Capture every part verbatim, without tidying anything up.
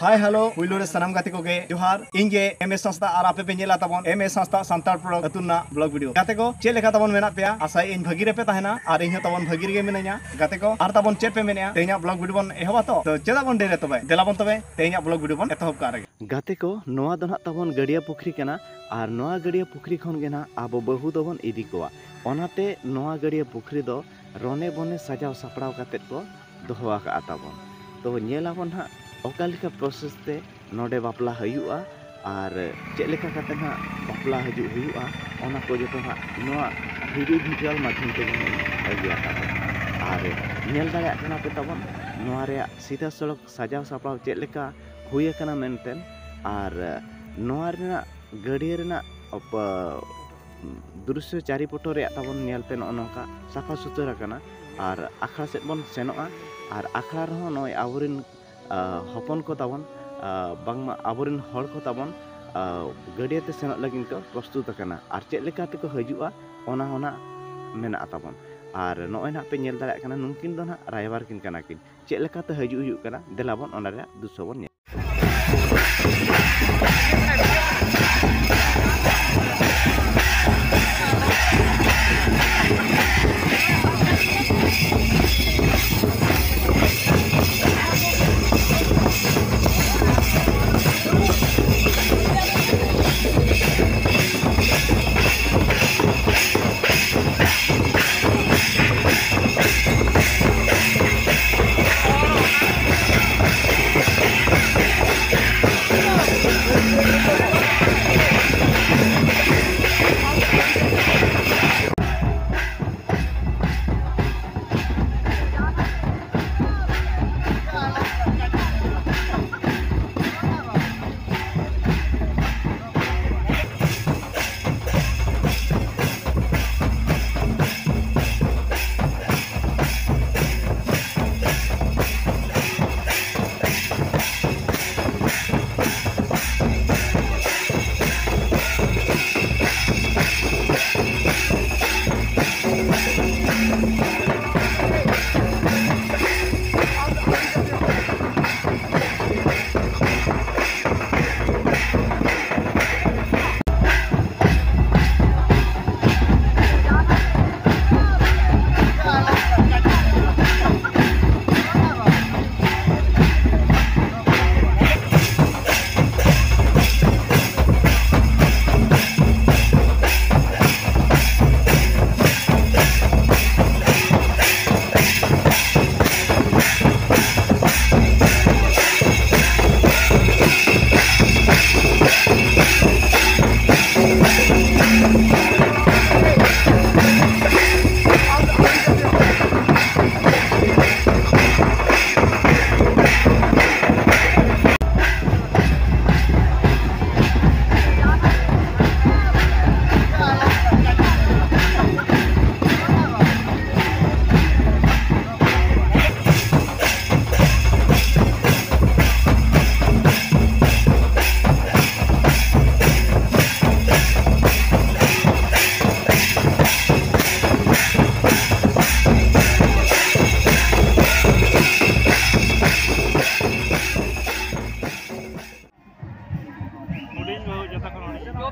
Hi hello, ᱯᱩᱭᱞᱩ ᱨᱮ ᱥᱟᱱᱟᱢ ᱜᱟᱛᱮ ᱠᱚᱜᱮ ᱡᱚᱦᱟᱨ᱾ ᱤᱧ ᱜᱮ ᱮᱢ ᱮᱥ ᱦᱟᱸᱥᱫᱟ ᱟᱨ ᱟᱯᱮ ᱯᱮ ᱧᱮᱞᱟ ᱛᱟᱵᱚᱱ ᱮᱢ ᱮᱥ ᱦᱟᱸᱥᱫᱟ ᱥᱟᱱᱛᱟᱲ ᱯᱚᱨᱚᱠ ᱟᱹᱛᱩ ᱨᱮᱱᱟᱜ ᱵᱞᱚᱜ ᱵᱷᱤᱰᱤᱭᱳ᱾ ᱜᱟᱛᱮ ᱠᱚ, ᱪᱮᱫ ᱞᱮᱠᱟ ᱛᱟᱵᱚᱱ ᱢᱮᱱᱟᱜ ᱯᱮᱭᱟ? ᱟᱥᱟᱭᱟᱹᱧ ᱵᱷᱟᱹᱜᱤ ᱨᱮᱯᱮ ᱛᱟᱦᱮᱱᱟ ᱟᱨ ᱤᱧ ᱦᱚᱸ ᱛᱟᱵᱚᱱ ᱵᱷᱟᱹᱜᱤ ᱨᱮᱜᱮ ᱢᱤᱱᱟᱹᱧᱟ᱾ ᱜᱟᱛᱮ ᱠᱚ, ᱟᱨ ᱛᱟᱵᱚᱱ ᱪᱮᱫ ᱯᱮ ᱢᱮᱱᱮᱜᱼᱟ? ᱛᱮᱦᱮᱧᱟᱜ ᱵᱞᱚᱜ ᱵᱷᱤᱰᱤᱭᱳ ᱵᱚᱱ ᱮᱦᱚᱵᱟ ᱛᱚ? ᱛᱚ ᱪᱮᱫᱟᱜ ᱵᱚᱱ ᱰᱮᱨᱟ ᱛᱚᱵᱮ? ᱫᱮᱞᱟ ᱵᱚᱱ ᱛᱚᱵᱮ ᱛᱮᱦᱮᱧᱟᱜ ᱵᱞᱚᱜ ᱵᱷᱤᱰᱤᱭᱳ ᱵᱚᱱ ᱮᱛᱚᱦᱚᱵ ᱠᱟᱜ ᱨᱮᱜᱮ᱾ ᱜᱟᱛᱮ ᱠᱚ, ᱱᱚᱣᱟ ᱫᱚ ᱱᱟᱦᱟᱜ ᱛᱟᱵᱚᱱ ᱜᱟᱹᱰᱭᱟᱹ ᱯᱩᱠᱷᱨᱤ ᱠᱟᱱᱟ ᱟᱨ ᱱᱚᱣᱟ ᱜᱟᱹᱰᱭᱟᱹ ᱯᱩᱠᱷᱨᱤ ᱠᱷᱚᱱ ᱜᱮ ᱱᱟᱦᱟᱜ ᱟᱵᱚ ᱵᱟᱹᱦᱩ ᱫᱚᱵᱚᱱ ᱤᱫᱤ ᱠᱚᱣᱟ᱾ ᱚᱱᱟᱛᱮ ᱱᱚᱣᱟ ᱜᱟᱹᱰᱭᱟᱹ ᱯᱩᱠᱷᱨᱤ ᱫᱚ ᱨᱚᱱᱮ ᱵᱚᱱᱮ ᱥᱟᱡᱟᱣ ᱥᱟᱯᱲᱟᱣ ᱠᱟᱛᱮᱫ ᱠᱚ ᱫᱚᱦᱚ ᱟᱠᱟᱫᱼᱟ ᱛᱟᱵᱚᱱ᱾ ᱛᱚ ᱧᱮᱞ ᱟᱵᱚᱱ ᱱᱟᱦᱟᱜ ᱚᱠᱟ ᱞᱮᱠᱟ ᱯᱨᱚᱥᱮᱥ ᱛᱮ ᱱᱚᱰᱮ ᱵᱟᱯᱞᱟ ᱦᱩᱭᱩᱜᱼᱟ ᱟᱨ ᱪᱮᱫ ᱞᱮᱠᱟ ᱠᱟᱛᱮ ᱱᱟᱦᱟᱜ ᱵᱟᱯᱞᱟ ᱦᱤᱡᱩᱜ ᱦᱩᱭᱩᱜᱼᱟ, ᱚᱱᱟ ᱠᱚ ᱡᱚᱛᱚ ᱱᱟᱦᱟᱜ ᱱᱚᱣᱟ ᱵᱷᱤᱰᱤᱭᱳ ᱵᱷᱤᱡᱩᱣᱟᱞ ᱢᱟᱫᱽᱫᱷᱚᱢ ᱛᱮᱜᱮ ᱱᱟᱦᱟᱜ ᱤᱧ ᱟᱹᱜᱩᱭᱟ ᱛᱟᱵᱚᱱ᱾ ᱟᱨ ᱧᱮᱞ ᱫᱟᱲᱮᱭᱟᱜ ᱠᱟᱱᱟ ᱯᱮ ᱛᱟᱵᱚᱱ ᱱᱚᱣᱟ ᱨᱮᱭᱟᱜ ᱥᱤᱫᱷᱟ ᱥᱚᱲᱚᱠ ᱥᱟᱡᱟᱣ ᱥᱟᱯᱲᱟᱣ ᱪᱮᱫ ᱞᱮᱠᱟ ᱦᱩᱭ ᱟᱠᱟᱱᱟ ᱢᱮᱱᱛᱮ᱾ ᱟᱨ ᱱᱚᱣᱟ ᱨᱮᱱᱟᱜ ᱜᱟᱹᱰᱭᱟᱹ ᱨᱮᱱᱟᱜ ᱚᱯ-, ᱫᱨᱤᱥᱥᱚ ᱪᱟᱨᱤᱯᱚᱴᱚ ᱨᱮᱭᱟᱜ ᱛᱟᱵᱚᱱ ᱧᱮᱞ ᱯᱮ, ᱱᱚᱜᱼᱚ ᱱᱚᱝᱠᱟ ᱥᱟᱯᱷᱟ ᱥᱩᱛᱟᱹᱨ ᱟᱠᱟᱱᱟ᱾ ᱟᱨ ᱟᱠᱷᱲᱟ ᱥᱮᱫ ᱵᱚᱱ ᱥᱮᱱᱚᱜᱼᱟ᱾ ᱟᱨ ᱟᱠᱷᱲᱟ ᱨᱮᱦᱚᱸ ᱱᱚᱜᱼᱚᱭ ᱟᱵᱚᱨᱮᱱ, ᱟ, ᱦᱚᱯᱚᱱ ᱠᱚ ᱛᱟᱵᱚᱱ, ᱟ, ᱵᱟᱝᱢᱟ ᱟᱵᱚᱨᱮᱱ ᱦᱚᱲ ᱠᱚ ᱛᱟᱵᱚᱱ, ᱟ, ᱜᱟᱹᱰᱭᱟᱹ ᱛᱮ ᱥᱮᱱᱚᱜ ᱞᱟᱹᱜᱤᱫ ᱠᱚ ᱯᱨᱚᱥᱛᱩᱛ ᱟᱠᱟᱱᱟ᱾ ᱟᱨ ᱪᱮᱫ ᱞᱮᱠᱟ ᱛᱮᱠᱚ ᱦᱤᱡᱩᱜᱼᱟ, ᱚᱱᱟ ᱦᱚᱸ ᱱᱟᱜ ᱢᱮᱱᱟᱜᱼᱟ ᱛᱟᱵᱚᱱ᱾ ᱟᱨ ᱱᱚᱜᱼᱚᱭ ᱱᱟᱜ ᱯᱮ ᱧᱮᱞ ᱫᱟᱲᱮᱭᱟᱜ ᱠᱟᱱᱟ, ᱱᱩᱝᱠᱤᱱ ᱫᱚ ᱱᱟᱜ ᱨᱟᱭᱵᱟᱨ ᱠᱤᱱ ᱠᱟᱱᱟ ᱠᱤᱱ᱾ ᱪᱮᱫ ᱞᱮᱠᱟᱛᱮ ᱦᱤᱡᱩᱜ ᱦᱩᱭᱩᱜ ᱠᱟᱱᱟ, ᱫᱮᱞᱟ ᱵᱚᱱ ᱚᱱᱟ ᱨᱮᱭᱟᱜ ᱫᱨᱤᱥᱥᱚ ᱵᱚᱱ ᱧᱮᱞ᱾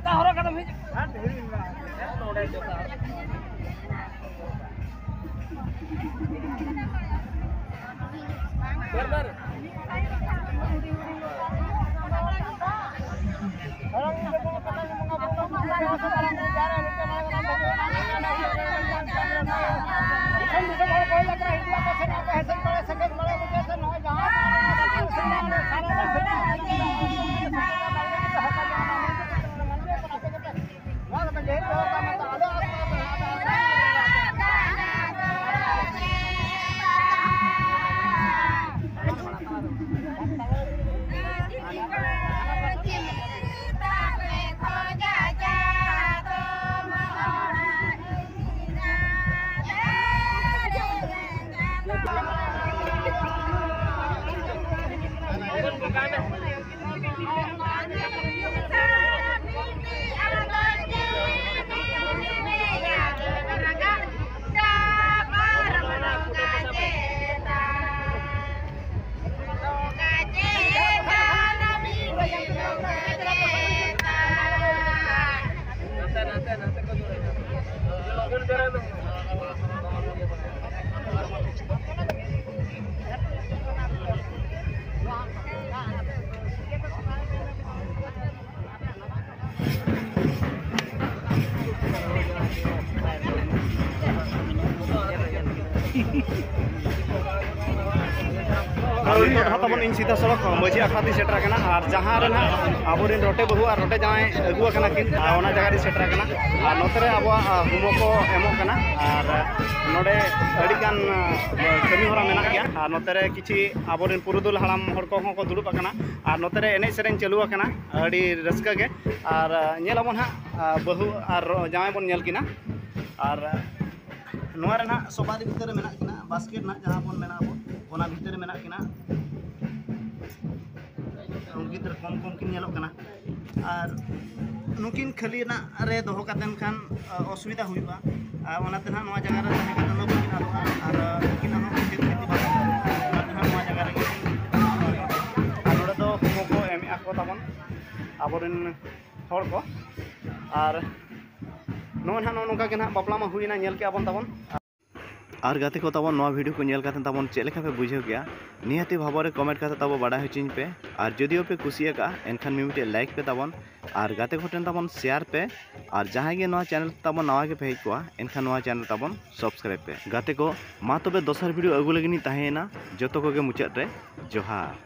ᱦᱚᱨᱚᱜ ᱠᱟᱛᱮᱢ ᱦᱤᱡᱩᱜ ᱠᱟᱱ ᱰᱷᱮᱨ ᱢᱮᱱᱟᱜᱼᱟ᱾ ᱱᱚᱰᱮ ᱡᱚᱛᱚ ᱦᱚᱲ᱾ ᱵᱟᱨ ᱵᱟᱨ᱾ ᱫᱤᱥᱚᱢ ᱫᱤᱥᱚᱢ ᱦᱚᱲ ᱠᱚ ᱦᱮᱡ ᱟᱠᱟᱱᱟ, ᱦᱤᱡᱩᱜ ᱟᱠᱚ, ᱥᱮᱱᱚᱜ ᱟᱠᱚ, ᱦᱮᱡ ᱥᱮᱱ ᱵᱟᱲᱟᱭ ᱵᱩᱡᱷᱟᱹᱣ ᱥᱮ, ᱱᱚᱜᱼᱚᱭ ᱡᱟᱦᱟᱸ ᱱᱚᱣᱟ ᱫᱚ ᱡᱮᱦᱮᱛᱩ ᱦᱚᱲ ᱠᱟᱱᱟ, ᱟᱫᱚ ᱟᱨ ᱱᱤᱛᱚᱜ ᱫᱚ ᱦᱟᱸᱜ ᱛᱟᱵᱚᱱ ᱤᱧ ᱥᱤᱫᱷᱟᱹ ᱥᱚᱲᱚᱠ ᱢᱟᱹᱡᱷᱤ ᱟᱠᱷᱲᱟ ᱛᱤᱧ ᱥᱮᱴᱮᱨ ᱟᱠᱟᱱᱟ, ᱟᱨ ᱡᱟᱦᱟᱸ ᱨᱮ ᱱᱟᱦᱟᱜ ᱟᱵᱚᱨᱮᱱ ᱨᱚᱴᱮ ᱵᱟᱹᱦᱩ ᱟᱨ ᱨᱚᱴᱮ ᱡᱟᱶᱟᱭ ᱟᱹᱜᱩ ᱟᱠᱟᱱᱟ ᱠᱤᱱ, ᱟᱨ ᱚᱱᱟ ᱡᱟᱭᱜᱟ ᱨᱤᱧ ᱥᱮᱴᱮᱨ ᱟᱠᱟᱱᱟ᱾ ᱟᱨ ᱱᱚᱛᱮ ᱨᱮ ᱟᱵᱚᱣᱟᱜ, ᱟ, ᱦᱩᱢᱚ ᱠᱚ ᱮᱢᱚᱜ ᱠᱟᱱᱟ, ᱟᱨ ᱱᱚᱰᱮ ᱟᱹᱰᱤ ᱜᱟᱱ, ᱟ, ᱠᱟᱹᱢᱤ ᱦᱚᱨᱟ ᱢᱮᱱᱟᱜ ᱜᱮᱭᱟ᱾ ᱟᱨ ᱱᱚᱛᱮ ᱨᱮ ᱠᱤᱪᱷᱤ ᱟᱵᱚᱨᱮᱱ ᱯᱩᱨᱩᱫᱷᱩᱞ ᱦᱟᱲᱟᱢ ᱦᱚᱲ ᱠᱚᱦᱚᱸ ᱠᱚ ᱫᱩᱲᱩᱵ ᱟᱠᱟᱱᱟ, ᱟᱨ ᱱᱚᱛᱮ ᱨᱮ ᱮᱱᱮᱡ ᱥᱮᱨᱮᱧ ᱪᱟᱹᱞᱩ ᱟᱠᱟᱱᱟ ᱟᱹᱰᱤ ᱨᱟᱹᱥᱠᱟᱹ ᱜᱮ᱾ ᱟᱨ, ᱟ, ᱧᱮᱞ ᱟᱵᱚᱱ ᱦᱟᱸᱜ, ᱟ, ᱵᱟᱹᱦᱩ ᱟᱨ ᱡᱟᱶᱟᱭ ᱵᱚᱱ ᱧᱮᱞ ᱠᱤᱱᱟ᱾ ᱟᱨ, ᱟ, ᱱᱚᱣᱟ ᱨᱮ ᱱᱟᱦᱟᱜ ᱥᱚᱵᱟᱨᱤ ᱵᱷᱤᱛᱟᱹᱨ ᱨᱮ ᱢᱮᱱᱟᱜ ᱠᱤᱱᱟ, basket ᱱᱟᱦᱟᱜ ᱡᱟᱦᱟᱸ ᱵᱚᱱ ᱢᱮᱱᱟ ᱟᱵᱚ, ᱚᱱᱟ ᱵᱷᱤᱛᱟᱹᱨ ᱨᱮ ᱢᱮᱱᱟᱜ ᱠᱤᱱᱟ᱾ ᱜᱤᱫᱽᱨᱟᱹ ᱠᱚᱢ ᱠᱚᱢ ᱠᱤᱱ ᱧᱮᱞᱚᱜ ᱠᱟᱱᱟ᱾ ᱟᱨ ᱱᱩᱠᱤᱱ ᱠᱷᱟᱹᱞᱤ ᱨᱮᱱᱟᱜ ᱨᱮ ᱫᱚᱦᱚ ᱠᱟᱛᱮᱱ ᱠᱷᱟᱱ, ᱟ, ᱚᱥᱩᱵᱤᱫᱷᱟ ᱦᱩᱭᱩᱜᱼᱟ᱾ ᱟᱨ ᱚᱱᱟᱛᱮ ᱱᱟᱦᱟᱜ ᱱᱚᱣᱟ ᱡᱟᱭᱜᱟ ᱨᱮ ᱛᱟᱦᱮᱸ ᱠᱟᱛᱮ ᱫᱚ ᱵᱟᱹᱠᱤᱱ ᱟᱫᱚᱜᱼᱟ᱾ ᱟᱨ ᱩᱱᱠᱤᱱᱟᱜ ᱦᱚᱸ ᱪᱮᱫ ᱠᱷᱮᱛᱤ ᱵᱟᱝ ᱦᱩᱭᱩᱜᱼᱟ᱾ ᱚᱱᱟᱛᱮ ᱱᱟᱦᱟᱜ ᱱᱚᱣᱟ ᱡᱟᱭᱜᱟ ᱨᱮᱜᱮ᱾ ᱟᱨ ᱱᱚᱰᱮ ᱫᱚ ᱦᱩᱢᱚ ᱠᱚ ᱮᱢᱮᱫᱼᱟ ᱠᱚ ᱛᱟᱵᱚᱱ ᱟᱵᱚᱨᱮᱱ ᱦᱚᱲ ᱠᱚ᱾ ᱟᱨ ᱱᱚᱜᱼᱚᱭ ᱱᱟᱦᱟᱜ ᱱᱚᱜᱼᱚ ᱱᱚᱝᱠᱟ ᱜᱮ ᱱᱟᱦᱟᱜ ᱵᱟᱯᱞᱟ ᱢᱟ ᱦᱩᱭᱱᱟ, ᱧᱮᱞ ᱠᱮᱜᱼᱟ ᱵᱚᱱ ᱛᱟᱵᱚᱱ᱾ ᱟᱨ ᱜᱟᱛᱮ ᱠᱚ ᱛᱟᱵᱚᱱ, ᱱᱚᱣᱟ video ᱠᱚ ᱧᱮᱞ ᱠᱟᱛᱮ ᱛᱟᱵᱚᱱ ᱪᱮᱫ ᱞᱮᱠᱟ ᱯᱮ ᱵᱩᱡᱷᱟᱹᱣ ᱠᱮᱜᱼᱟ? ᱱᱤᱦᱟᱹᱛᱤ ᱵᱷᱟᱵᱚᱱ ᱨᱮ comment ᱠᱟᱛᱮ ᱛᱟᱵᱚ ᱵᱟᱰᱟᱭ ᱦᱚᱪᱚᱧ ᱯᱮ᱾ ᱟᱨ ᱡᱩᱫᱤᱭᱳ ᱯᱮ ᱠᱩᱥᱤᱭᱟᱠᱟᱜᱼᱟ, ᱮᱱᱠᱷᱟᱱ ᱢᱤᱫᱴᱮᱡ like ᱯᱮ ᱛᱟᱵᱚᱱ, ᱟᱨ ᱜᱟᱛᱮ ᱠᱚᱴᱷᱮᱱ ᱛᱟᱵᱚᱱ share ᱯᱮ᱾ ᱟᱨ ᱡᱟᱦᱟᱸᱭ ᱜᱮ ᱱᱚᱣᱟ channel ᱛᱟᱵᱚᱱ ᱱᱟᱣᱟ ᱜᱮᱯᱮ ᱦᱮᱡ ᱠᱚᱜᱼᱟ, ᱮᱱᱠᱷᱟᱱ ᱱᱚᱣᱟ channel ᱛᱟᱵᱚᱱ subscribe ᱯᱮ᱾ ᱜᱟᱛᱮ ᱠᱚ, ᱢᱟ ᱛᱚᱵᱮ ᱫᱚᱥᱟᱨ video ᱟᱹᱜᱩ ᱞᱟᱹᱜᱤᱫ ᱤᱧ ᱛᱟᱦᱮᱸᱭᱮᱱᱟ᱾ ᱡᱚᱛᱚ ᱠᱚᱜᱮ ᱢᱩᱪᱟᱹᱫ ᱨᱮ ᱡᱚᱦᱟᱨ᱾